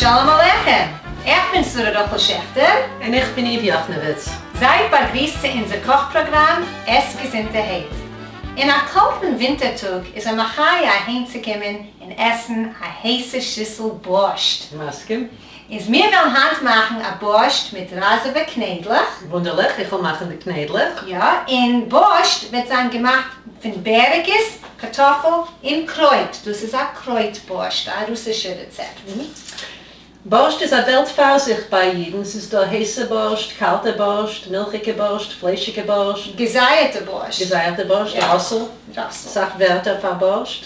שלום עליכם! איך בין שרה רחל שעכטער. און איך בין איוו יאכנעוויץ. זייט באגריסט צו אונזער קאך פראגראם עס געזונטערהייט. אין א קאלטן ווינטער טאג איז א מחיה אהיימצוקומען און עסן א הייסע שיסל בארשט. מסכים. איז מיר וועלן היינט מאכן א בארשט מיט ראזעווע קניידלעך. וואונדערליך, איך וועל מאכן די קניידלעך. יא, און בארשט וועט זיין געמאכט פון בערעקעס, קארטאפל, און קרויט, דאס איז א קרויט בארשט, א רוסישע רעצעפט. בארשט איז א וועלט פאר זיך ביי אידן, ס'איז דא הייסע בארשט, קאלטע בארשט, מילכיגע בארשט, פליישיגע בארשט. געזייערטע בארשט. געזייערטע בארשט, ראסל. ראסל. סאך ווערטער פאר בארשט.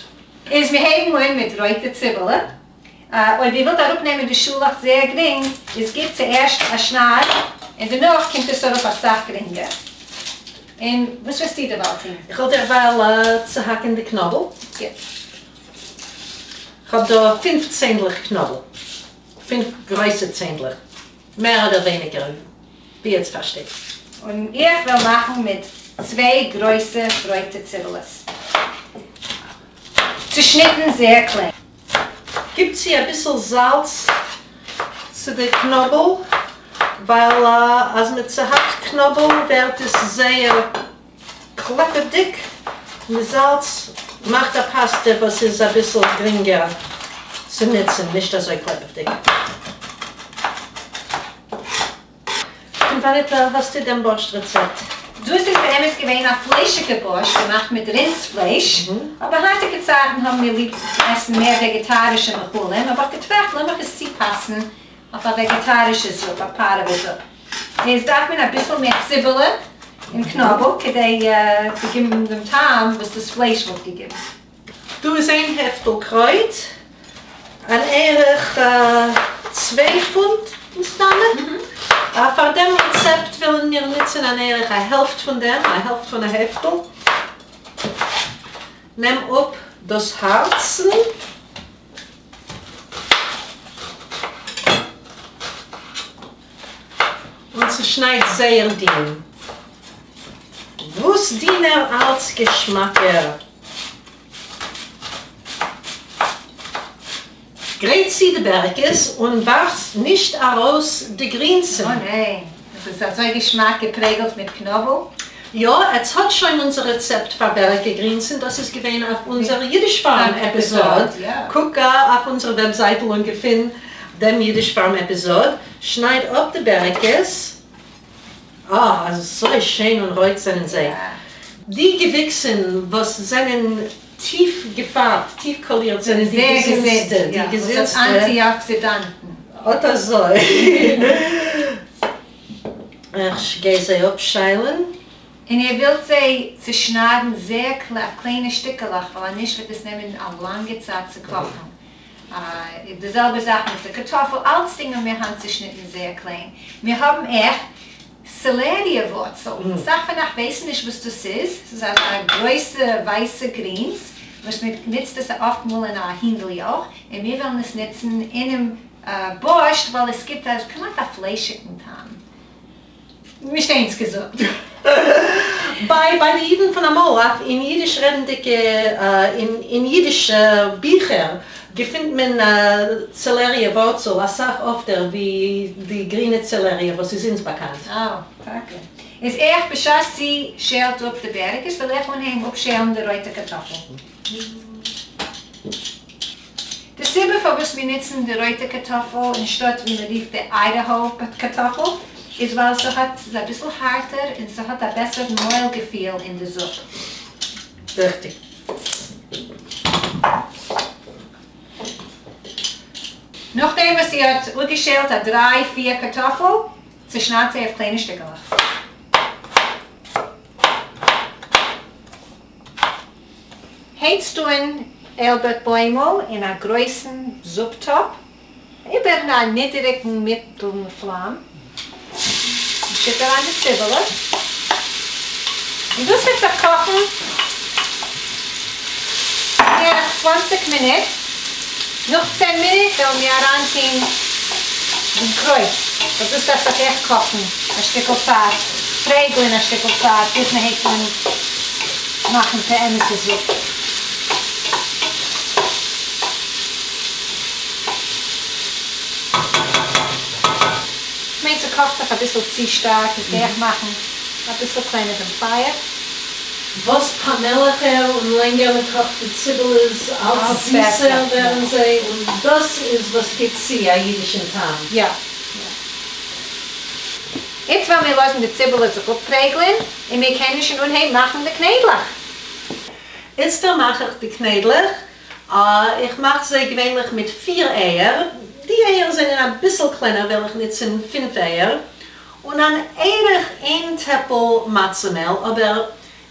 איז מיר הייבן אן מיט רויטע ציבעלע. אויב איר ווילט אראפנעמען די שאלעכץ זייער גרינג, איז גיט צוערשט א שנייד, און דערנאך קומט עס אראפ אסאך גרינגער. און וואס וועסטו דערווייל טון? איך וועל דערווייל צוהאקן די קנאבל. גוט. כ'האב דא פינף צענדלעך קנאבל. פינף גרויסע צענדלעך. מער אדער ווייניגער, ווי עטס פארשטייט. און איך וועל מאכן מיט צוויי גרויסע רויטע ציבעלעס. צושניטן זייער קליין. גיב צו אביסל זאלץ צו די קנאבל, ווייל אז מען צוהאקט קנאבל ווערט עס זייער קלעפעדיג, און די זאלץ מאכט א פאסטע וואס איז אביסל גרינגער צו נוצן, נישט אזוי קלעפעדיג. פון וואנעט האסטו דעם בארשט רעצעפט? דאס איז באמת געווען א פליישיגע בארשט געמאכט מיט רינדס פלייש, אבער היינטיגע צייטן האבן מיר ליב צו עסן מער וועגעטארישע מאכלים, האב איך געטראכט לאמיך עס צופאסן אויף א וועגעטארישע זופ, א פארעווע זופ. איז דארף מען אביסל מער ציבעלע און קנאבל כדי צו געבן דעם טעם וואס דאס פלייש וואלט געגעבן. דא איז איין העפטל קרויט, אן ערך צוויי פונט מסתמא. פאר דעם רעצעפט וועלן מיר נוצן אן ערך א העלפט פון דעם, א העלפט פון א העפטל. נעם אפ דאס הארצן. און צושנייד זייער דין. וואס דינער אלץ געשמאקער. גרייט צו די בערעקעס און ווארף נישט ארויס די גרינסן. אוי ניין, עס איז אזוי געשמאק געפרעגלט מיט קנאבל. יא, עטס האט שוין אונזער רעצעפט פאר בערעקע גרינסן, דאס איז געווען אויף אונזער אידיש פארם עפיזאד, קוק אויף אונזער וועבזייטל און געפין דעם אידיש פארם עפיזאד, שנייד אפ די בערעקעס, אה, אזוי שיין און רויט זענען זיי. די געוויקסן וואס זענען טיף געפארבט, טיף קאלירט, זענען די געזונטסטע, די געזונטסטע. אנטי-אקסידאנטן. אט אזוי. איך גיי זיי אפשיילן. און איר ווילט זיי צושניידן זייער קליינע שטיקעלעך, ווייל אנישט וועט עס נעמען א לאנגע צייט צו קאכן. די זעלבע זאך מיט די קארטאפל, אלצדינג האבן מיר היינט צושניטן זייער קליין. מיר האבן עכט סעלעריע ווארצל, אסאך פון אייך ווייסן נישט וואס דאס איז, ס'איז אזא גרויסע ווייסע גרינס וואס מען נוצט עס אפט מאל אין א הינדלי אויך, און מיר וועלן עס נוצן אינעם בארשט ווייל עס גיבט א כמעט א פליישיגן טעם. מישטיינס געזאגט. ביי ביי די אידן פון אמאל אויף אין אידיש רעדנדיגע אין אידישע ביכער געפינט מען צעלעריע ווארצל אסאך אפטער ווי די גרינע צעלעריע וואס איז אונז באקאנט. אה, טאקע. איז איך בשעת זי שעלט אפ די בערעקעס וועל איך אנהייבן אפשעלן די רויטע קארטאפל. די סיבה פארוואס מיר נוצן די רויטע קארטאפל אנשטאט ווי מען רופט די איידעהאו קארטאפל איז ווייל ס'האט ס'איז אביסל הארטער און ס'האט א בעסער מויל געפיל אין די זופ. ריכטיג. נאכדעם וואס איר האט אפגעשעלט א דריי פיר קארטאפל, צושניידט זיי אויף קליינע שטיקעלעך. הייצט אן איילבערט בוימל אין א גרויסן זופ טאפ איבער א נידעריגן מיטלן פלאם, און שיט אריין די ציבעלע, און דאס וועט זיך קאכן בערך 20 מינוט, נאך 10 מינוט וועלן מיר אריינטוהן דעם קרויט, וואס דאס דארף זיך עכט קאכן א שטיקל צייט, פרעגלען א שטיקל צייט ביז מען הייבט אן מאכן די אמת'ע זופ. ס'קאכט זיך אביסל צו שטארק איז גיי איך מאכן אביסל קלענער דעם פייער. וואס פאמעליכער און לענגער מען קאכט די ציבעלעס אלץ אלץ בעסער, זיסער יא. ווערן זיי, און דאס איז וואס גיט צו א אידישן טעם. יא יא. איצט וועלן מיר לאזן די ציבעלע זיך אפפרעגלען און מיר קענען שוין אנהייבן מאכן די קניידלעך. איצטער מאך איך די קניידלעך. איך מאך זיי געווענליך מיט פיר אייער, די אייער זענען אביסל קלענער וועל איך נוצן פינף אייער, און אן ערך איין טעפל מצה מעל, אבער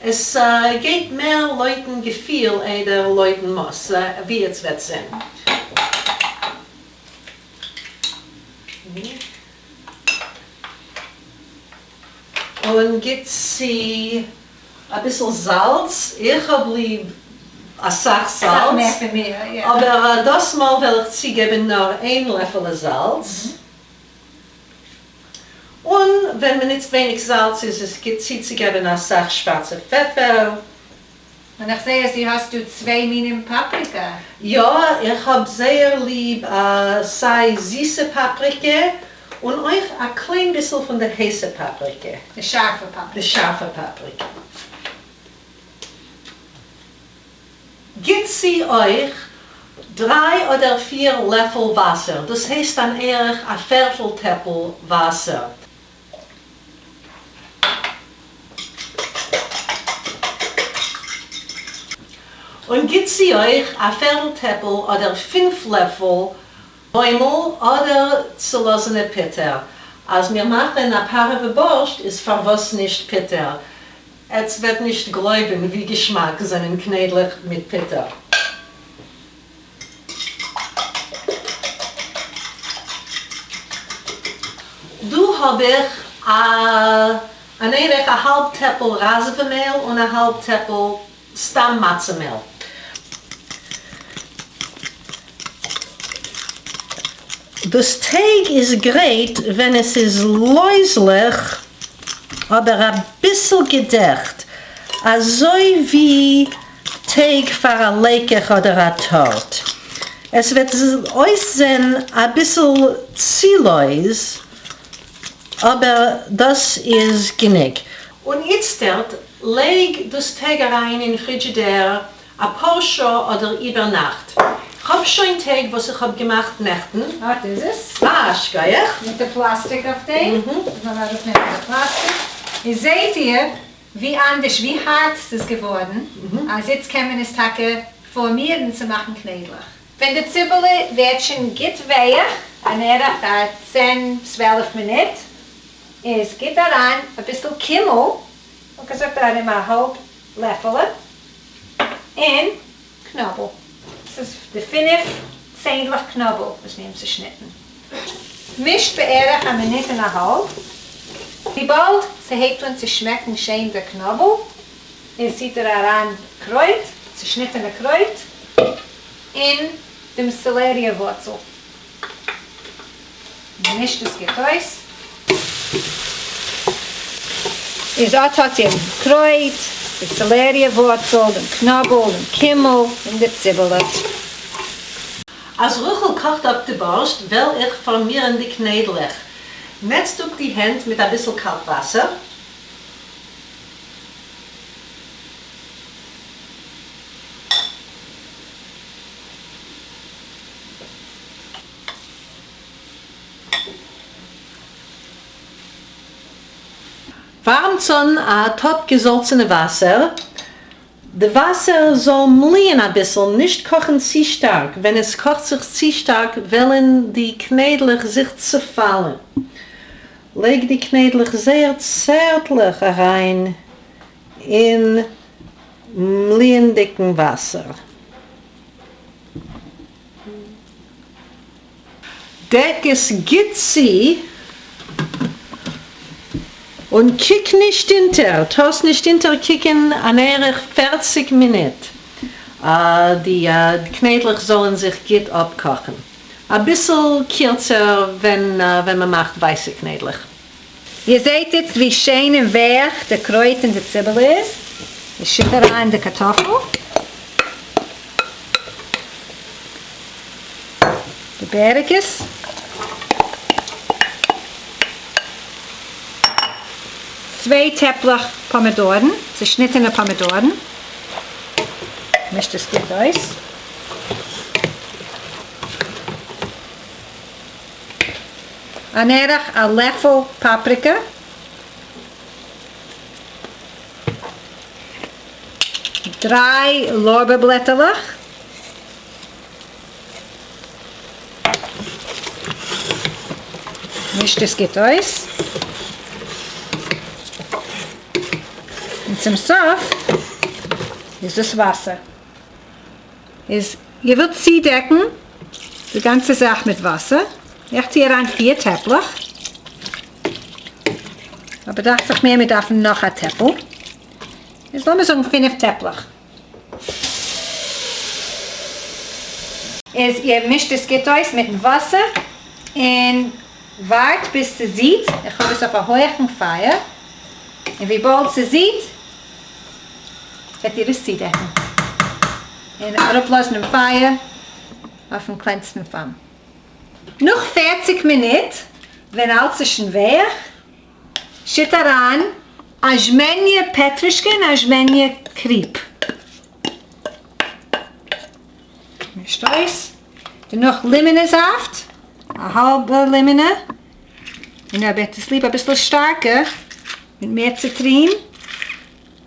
עס גייט מער לויטן געפיל איידער לויטן מאס, ווי עטס וועט זען. און גיט צו אביסל זאלץ, איך האב ליב אסאך אסאך מער זאלץ, פון מיר, יא. אבער דאס מאל וועל איך צוגעבן נאר איין לעפעלע זאלץ, און ווען מען נוצט ווייניג זאלץ איז עס גוט צוצוגעבן אסאך שווארצע פעפער. און איך זעה אז דו האסט דא צוויי מינים פאפריקע. יא, איך האב זייער ליב סיי זיסע פאפריקע און אויך א קליין ביסל פון די הייסע פאפריקע. די שארפע די פאפריקע. שארפע פאפריקע. גיט צו אויך דריי אדער פיר לעפל וואסער, דאס הייסט אן ערך א פערטל טעפל וואסער. און גיט צו אויך א פערטל טעפל אדער פינף לעפל בוימל אדער צולאזענע פיטער. אז מיר מאכן א פארעווע בארשט איז פארוואס נישט פיטער? עטס וועט נישט גלויבן ווי געשמאק זענען קניידלעך מיט פיטער. דא האב איך א אן ערך א האלב טעפל ראזעווע מעל און א האלב טעפל סתם מצה מעל. דאס טייג איז גרייט ווען עס איז לויזליך אבער אביסל געדעכט, אזוי ווי טייג פאר א לעקעך אדער א טארט. עס וועט אויסזען אביסל צו לויז, אבער דאס איז גענוג. און איצטערט לייג דאס טייג אריין אין פרידזשידער אפאר שעה אדער איבערנאכט. כ'האב שוין טייג וואס איך האב געמאכט נעכטן. אט איז עס. אה, שכוח. מיט די פלאסטיק אויף דעם. לאמיר אראפנעמען די פלאסטיק. און זעהט איר ווי אנדערש, ווי הארט ס'איז געווארן, אז איצט קען מען עס טאקע פארמירן צו מאכן קניידלעך. ווען די ציבעלע ווערט שוין גוט ווייך, אן ערך א צען צוועלף מינוט, איז גיט אריין אביסל קימל, וואלט געזאגט ארום א האלב לעפעלע, און קנאבל. ס'איז די פינף צענדלעך קנאבל וואס מיר האבן צושניטן. מישט בערך א מינוט און א האלב. וויבאלד ס'הייבט אן צו שמעקן שיין דער קנאבל, איז ציט ער אריין קרויט, צושניטענע קרויט, און דעם סעלעריע ווארצל. מישט עס גוט אויס. איז אט האט איר דעם קרויט, די סעלעריע ווארצל, דעם קנאבל, דעם קימל, און די ציבעלע. אז רחל קאכט אפ די בארשט וועל איך פארמירן די קניידלעך. נעצט אפ די הענט מיט אביסל קאלט וואסער. ווארעמטס אן א טאפ געזאלצענע וואסער, די וואסער זאל מליען אביסל, נישט קאכן צו שטארק, ווען עס קאכט זיך צו שטארק וועלן די קניידלעך זיך צופאלן. לייג די קניידלעך זייער צערטליך אריין אין מליענדיגן וואסער. דעק עס גוט צו און קוק נישט אונטער, טארסט נישט אונטער קוקן אן ערך 40 מינוט, די קניידלעך זאלן זיך גוט אפקאכן, אביסל קירצער ווען מען מאכט ווייסע קניידלעך. איר זעהט איצט ווי שיין און ווייך די קרויט און די ציבעלע איז? איך שיט אריין די קארטאפל, די בערעקעס. צוויי טעפלעך פאמידארן, צעשניטענע פאמידארן, מישט עס גוט אויס. אן ערך א לעפל פאפריקע. דריי לארבער בלעטעלעך. מישט עס גוט אויס. און צום סוף איז דאס וואסער. איז איר ווילט צודעקן די גאנצע זאך מיט וואסער. איך טו אריין פיר טעפלעך. אבער דאכט זיך מיר מיר דארפן נאך א טעפל. איז לאמיר זאגן פינף טעפלעך. איז איר מישט עס גוט אויס מיטן וואסער און ווארט ביז ס'זידט, איך האב עס אויף א הויעכן פייער, און וויבאלד ס'זידט וועט איר עס צודעקן און אראפלאזן דעם פייער אויפן קלענסטן פלאם. נאך פערציג מינוט ווען אלץ איז שוין ווייך, שיט אריין א זשמעניע פעטרישקע און א זשמעניע קריפ. מישט אויס. דערנאך לימענע זאפט, א האלבע לימענע, און אויב האט עס ליב אביסל שטארקער, מיט מער ציטרין,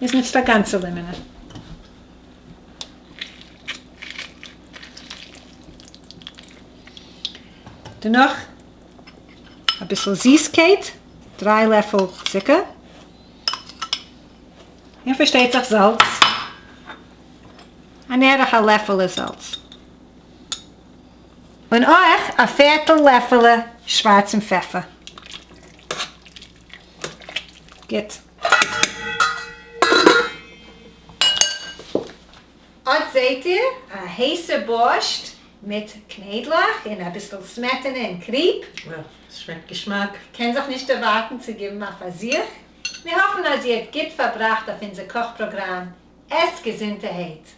איז נוצט א גאנצע לימענע. דערנאך אביסל זיסקייט, דריי לעפל צוקער, און פארשטייט זיך זאלץ, אן ערך א לעפעלע זאלץ, און אויך א פערטל לעפעלע שווארצן פעפער. גוט. אט זעהט איר א הייסע בארשט מיט קניידלעך און אביסל סמעטענע און קריפ. וואו, עס שמעקט געשמאק. קען זיך נישט דערווארטן צו גיבן א פארזוך. מיר האפן אז איר האט גוט פארבראכט אויף אונזער קאך פראגראם. עסט געזונטערהייט.